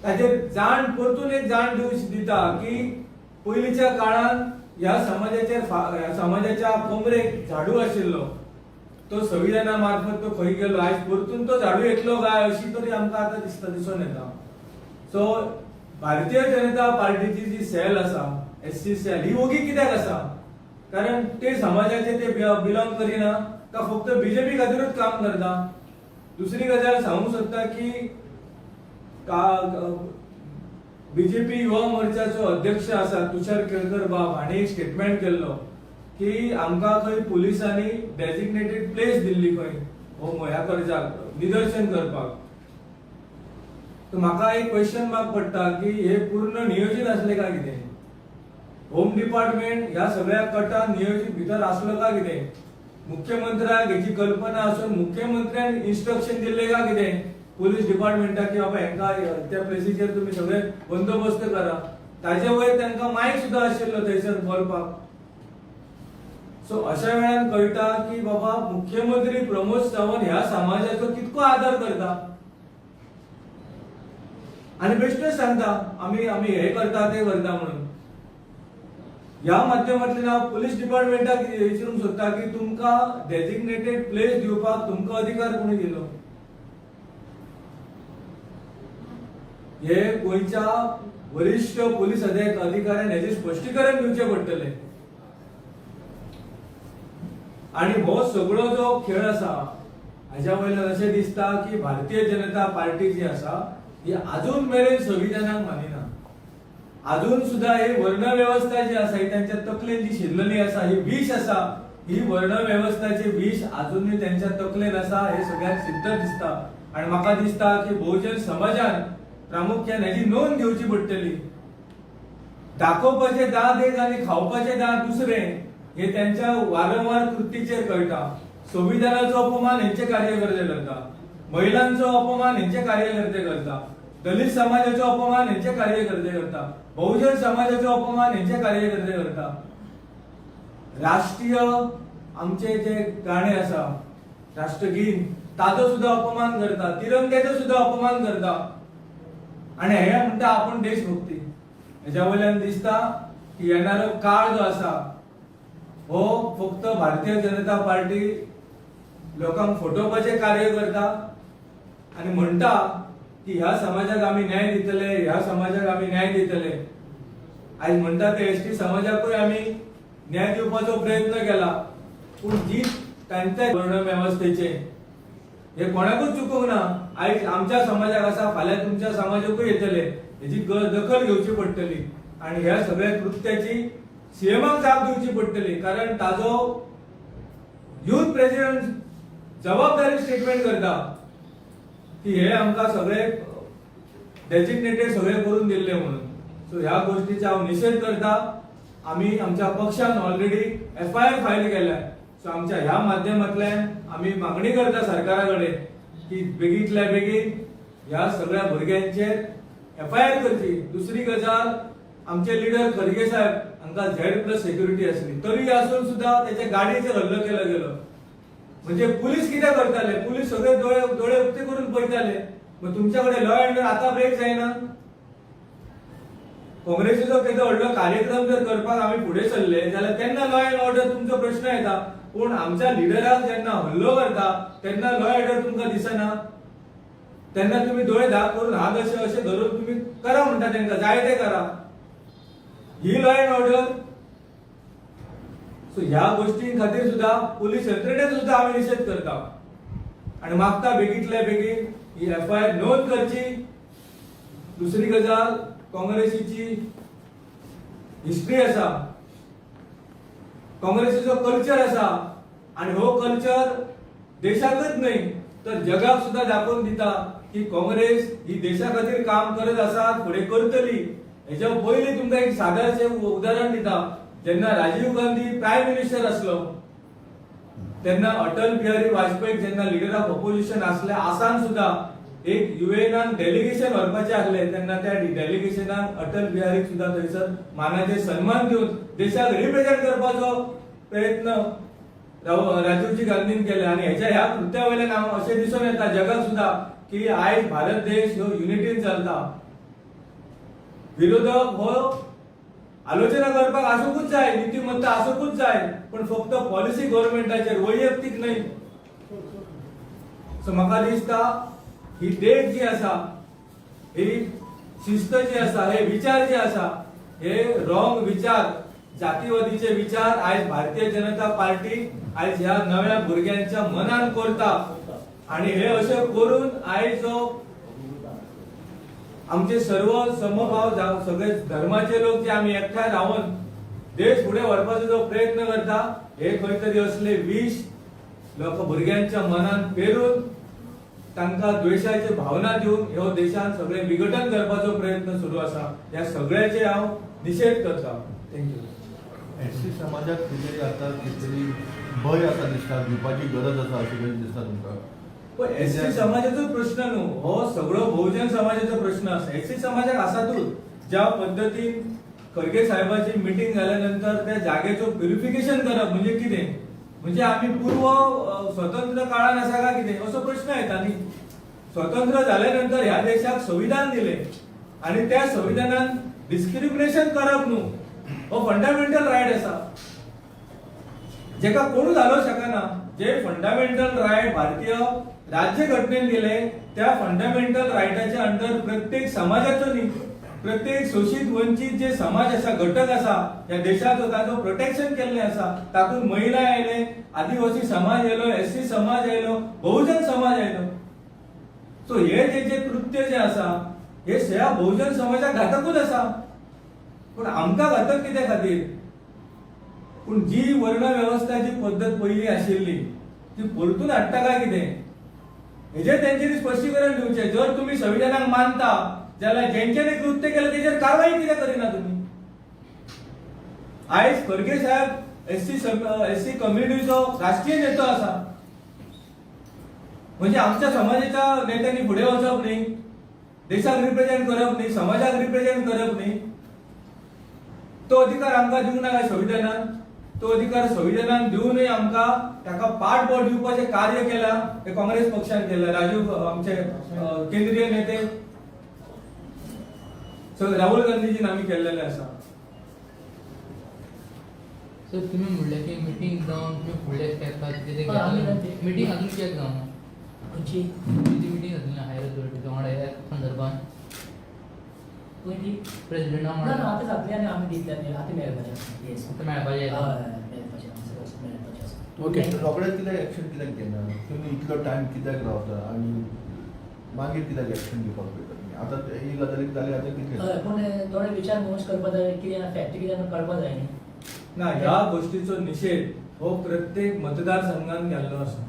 ताचेर जाण परतून एक जाण दिता की पयलींच्या काळान ह्या समाजाचेर ह्या समाजाच्या कमरेक झाडू आशिल्लो, तो संविधाना मार्फत तो खंय गेलो, आयज परतून तो झाडू येतलो काय अशी तरी आमकां आतां दिसता, दिसून येता. सो भारतीय जनता पार्टीची जी सेल आसा, एससी सेल, ही ओगी कित्याक आसा? कारण ते समाजाचे ते बिलॉंग करिना का फक्त बीजेपी खातीरूच काम करता? दुसरी गजाल सांगूंक सोदता की बीजेपी युवा मोर्चाचो अध्यक्ष आसा तुषार केळकर बाब हांणी एक स्टेटमेंट केल्लो की आमकां खंय पुलिसांनी डेजिग्नेटेड प्लेस दिल्ली खंय हो ह्या करच्याक निदर्शन करपाक. तर म्हाका एक क्वेश्चन मार्क पडटा की हे पूर्ण नियोजीत आसलें काय कितें? होम डिपार्टमेंट ह्या सगळ्या कटान नियोजीत भितर आसलो काय कितें? मुख्यमंत्र्याक हेची कल्पना आसून मुख्यमंत्र्यान इन्स्ट्रक्शन दिल्ले काय कितें पुलीस डिपार्टमेंटाक की बाबा हेंका त्या प्लेसीचेर तुमी सगळे बंदोबस्त करा? ताजे वयर तांकां मायक सुद्दां आशिल्लो थंयसर बोलपाक. सो अशा वेळान कळटा की बाबा मुख्यमंत्री प्रमोद सावंत ह्या समाजाचो कितको आदर करता आणि बेश्टेच सांगता आमी आमी हे करता ते करता म्हणून. ह्या माध्यमांतल्यान हांव पुलीस डिपार्टमेंटाक विचारूंक सोदता की तुमकां डेजिग्नेटेड प्लेस दिवपाक तुमकां अधिकार कोणी दिलो? हे गोंयच्या वरिश्ठ पुलीस अधिकाऱ्यान हेजें स्पश्टीकरण दिवचें पडटलें. आणि हो सगळो जो खेळ आसा हाज्या वयल्यान अशें दिसता की भारतीय जनता पार्टी जी आसा ही अजून मेरेन संविधानाक मानिना. अजून सुद्धा ही वर्ण वेवस्था जी आसा ही त्यांच्या तकलेन जी शिरलेली आसा, ही विश आसा, ही वर्ण वेवस्थाची विश अजूनय त्यांच्या तकलेन आसा हे सगळ्यांक सिद्ध दिसता. आणि म्हाका दिसता की बहुजन समाजान प्रामुख्यान हेजी नोंद घेवची पडटली. दाखोवपाचे दांत एक आनी खावपाचे दांत दुसरे हे त्यांच्या वारंवार कृतीचेर कळटा. संविधानाचो अपमान हेंचे कार्यकर्ते करता, महिलांचो अपमान हेंचे कार्यकर्ते करता, दलित समाजाचो अपमान हेंचे कार्यकर्ते करता, बहुजन समाजाचो अपमान हेंचे कार्यकर्ते करता. राष्ट्रीय आमचे जे गाणे आसा, राष्ट्रगीत, ताजो सुद्धा अपमान करता, तिरंग्याचो सुद्धा अपमान करता आणि हे म्हणटा आपण देशभक्ती. हेज्या वयल्यान दिसता की येणारो काळ जो आसा हो फक्त भारतीय जनता पार्टी लोकांक फटोवपाचें कार्य करता आणि म्हणटा की ह्या समाजाक आमी न्याय दितले, ह्या समाजाक आमी न्याय दितले. आयज म्हणटा ते एसटी समाजाकूय आमी न्याय दिवपाचो प्रयत्न केला, पूण जी तांच्या वर्ण वेवस्थेचे हे कोणाकूच चुकूंक ना. आयज आमच्या समाजाक आसा, फाल्यां तुमच्या समाजाकूय येतले, हेजी दखल घेवची पडटली आणि ह्या सगळ्या कृत्याची सीएमाक जाप दिवची पडटली. कारण ताजो युथ प्रेसिडेंट जबाबदारी स्टेटमेंट करता की हे आमकां सगळे डेजिग्नेटेड सगळे करून दिल्ले म्हणून. सो ह्या गोष्टीचा हांव निशेध करता. आमी आमच्या पक्षान ऑलरेडी एफआयआर फायल केल्या. सो आमच्या ह्या माध्यमांतल्यान आमी मागणी करता सरकारा कडेन की बेगीतल्या बेगीन ह्या सगळ्या भुरग्यांचेर एफआयआर करची. दुसरी गजाल, आमचे लिडर खरगे साहेब हांकां झेड प्लस सेक्युरिटी आसली तरी आसून सुद्धा त्याच्या गाडयेचेर हल्लो केलो गेलो. म्हणजे पुलीस कितें करताले? पुलीस सगळे दोळे दोळे उक्ते करून पळयताले. मग तुमच्या कडेन लॉ अँड आता ब्रेक जायना? काँग्रेसीचो केदो व्हडलो कार्यक्रम जर करपाक आमी फुडें सरले जाल्यार तेन्ना लॉ अँड ऑर्डर तुमचो प्रश्न येता, पूण आमच्या लिडराक जेन्ना हल्लो करता तेन्ना लॉ ऑर्डर तुमकां दिसना. तेन्ना तुमी दोळे धाक करून हात अशे अशे धरून तुमी करा म्हणटा, तांकां जाय ते करा. ही लॉ अँड ऑर्डर? सो ह्या गोष्टी खातीर सुद्धा पोलीस यंत्रणेचो सुद्धा आमी निशेध करता आणि मागता बेगीतल्या बेगीन ही एफआयआर नोंद करची. दुसरी गजाल, काँग्रेसीची हिस्ट्री आसा, काँग्रेसीचो कल्चर आसा आणि हो कल्चर देशाकच न्हय तर जगाक सुद्धा दाखोवन दिता की काँग्रेस ही देशा खातीर काम करत आसा, फुडें करतली. हेच्या पयलीं तुमकां एक सादारणशें उदाहरण दिता. जेन्ना राजीव गांधी प्रायम मिनिस्टर आसलो तेन्ना अटल बिहारी वाजपेयी जेन्ना लिडर ऑफ ऑपोजिशन आसले आसान सुद्धा एक युएनान डेलिगेशन व्हरपाचें आसलें तेन्ना त्या डेलिगेशनाक अटल बिहारीक सुद्धा थंयसर मानाचे सन्मान दिवन देशाक रिप्रेझेंट करपाचो प्रयत्न राजीवजी गांधीन केले. आणि ह्याच्या ह्या कृत्या वयल्यान अशें दिसून येता जगाक सुद्धा की आयज भारत देश ह्यो युनिटीन चलता. विरोधक हो आलोचना करपाक आसूंकूच जाय, नीतिमत्ता आसूंकूच जाय, पण फक्त पॉलिसी गव्हर्मेंटाचेर, वैयक्तीक न्हय. सो म्हाका दिसता ही देख जी आसा, ही शिस्त जी आसा, हे विचार जे आसा, हे रॉंग विचार, जातीवादीचे विचार आयज भारतीय जनता पार्टी आयज ह्या नव्या भुरग्यांच्या मनान करता. आणि हे अशें करून आयज जो आमचे सर्व समभाव जावं सगळे धर्माचे लोक जे आमी एकठांय रावन देश फुडें व्हरपाचो जो प्रयत्न करता, हे खंय तरी असले विश लोक भुरग्यांच्या मनान पेरून तांकां द्वेशाची भावना दिवन ह्यो देशान सगळें विघटन करपाचो प्रयत्न सुरू आसा. ह्या सगळ्याचे हांव निशेध करता. Thank you. SC समाजाक खंय तरी आतां कितें तरी भंय आसा दिसता, भिवपाची गरज आसा अशें कितें दिसता तुमकां? पण एससी समाजाचो प्रश्न न्हू हो, सगळो बहुजन समाजाचो प्रश्न आसा. एससी समाजाक आसातूच. ज्या पद्दतीन खरगे साहेबाची मिटींग जाल्या नंतर त्या जागेचो प्युरिफिकेशन करप म्हणजे कितें? म्हणजे आमी पूर्व स्वतंत्र काळान आसा काय कितें असो प्रश्न येता न्ही. स्वतंत्र जाल्या नंतर ह्या देशाक संविधान दिलें आणि त्या संविधानान डिस्क्रिमिनेशन करप न्हू हो फंडामेंटल रायट आसा, जेका कोणूच घालोवंक शकना. जे फंडामेंटल रायट भारतीय राज्यघटनेन दिले, त्या फंडामेंटल रायटाच्या अंडर प्रत्येक समाजाचो न्ही, प्रत्येक शोशीत वंचीत जे समाज आसा, घटक आसा ह्या देशाचो, ताचो प्रोटेक्शन केल्लें आसा. तातूंत महिला आयले, आदिवासी समाज आयलो, एससी समाज आयलो, बहुजन समाज आयलो. सो हे जे जे कृत्य जे आसा, हे सगळ्या बहुजन समाजाक घातकूच आसा. पूण आमकां घातक कित्या खातीर? पूण जी वर्ण वेवस्था, जी पद्दत पयलीं आशिल्ली ती परतून हाडटा काय कितें, हेजेर तेंच्यांनी स्पश्टीकरण दिवचें. जर तुमी संविधानाक मानता जाल्यार जेंच्यांनी कृत्य केलें तेजेर कारवाई कित्याक करिना तुमी? आयज खरगे साहेब एससी कम्युनिटीचो राष्ट्रीय नेतो आसा. म्हणजे आमच्या समाजाच्या नेत्यांनी फुडें वचप न्ही, देशाक रिप्रेझेंट करप न्ही, समाजाक रिप्रेझेंट करप न्ही? तो अधिकार आमकां दिवंक ना काय संविधानान? तो अधिकार संविधानान दिवनूय आमकां ताका पाठबळ दिवपाचें कार्य केलां हें काँग्रेस पक्षान केलां. राजीव आमचे केंद्रीय नेते सो राहुल गांधीजीन आमी केल्लेले आसा. सर, तुम्ही म्हणले की मिटींग जावन तुम्ही फुडले स्टेपाक कितें? हय, आमी ते- मिटींग अजून कित्याक जावना? खंयची? तुमची मिटींग जातली ना हायर ऑथॉरिटी वांगडा ह्या संदर्भात? पयली प्रेसिडेंटा ना ना. वांगडा. आतां जातली आनी आमी दितले आनी आतां मेळपाचें आसा, येस. आतां मेळपाचें हय. आसा. मेळपाचें आसा, मेळपाचें आसा. ओके. रोखडेच कित्याक एक्शन कित्याक घेना तुमी? इतलो टायम कित्याक रावता आनी मागीर कित्याक एक्शन घेवपाक पळयता तुमी? आतां ही गजाली जाली आतां कितले? हय, पूण थोडे विचार विमर्श करपा जाय. कितें फॅक्ट कितें कळपा जाय न्ही. ना, ह्या गोष्टीचो निशेध हो प्रत्येक मतदारसंघान केल्लो आसा.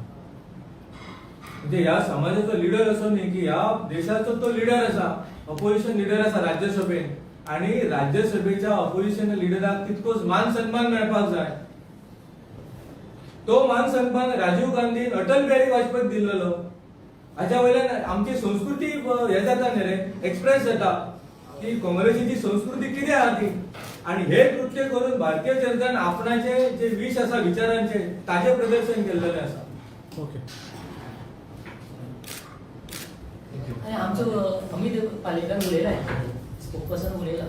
म्हणजे ह्या समाजाचो लिडर असो न्ही की ह्या देशाचो तो लिडर आसा, अपोजिशन लिडर आसा राज्यसभेन, आणि राज्यसभेच्या अपोजिशन लिडराक तितकोच मान सन्मान मेळपाक जाय. तो मान सन्मान राजीव गांधीन अटल बिहारी वाजपेयीक दिल्लेलो. हाच्या वयल्यान आमची संस्कृती हे जाता न्ही रे, एक्सप्रेस जाता की काँग्रेसीची संस्कृती कितें आहा ती. आणि हे कृत्य करून भारतीय जनतान आपणाचे जे विश आसा विचारांचे, ताजे प्रदर्शन केल्लेले आसा. ओके. आनी आमचो अमीत पालेकर उलयला, स्पोक पर्सन उलयला.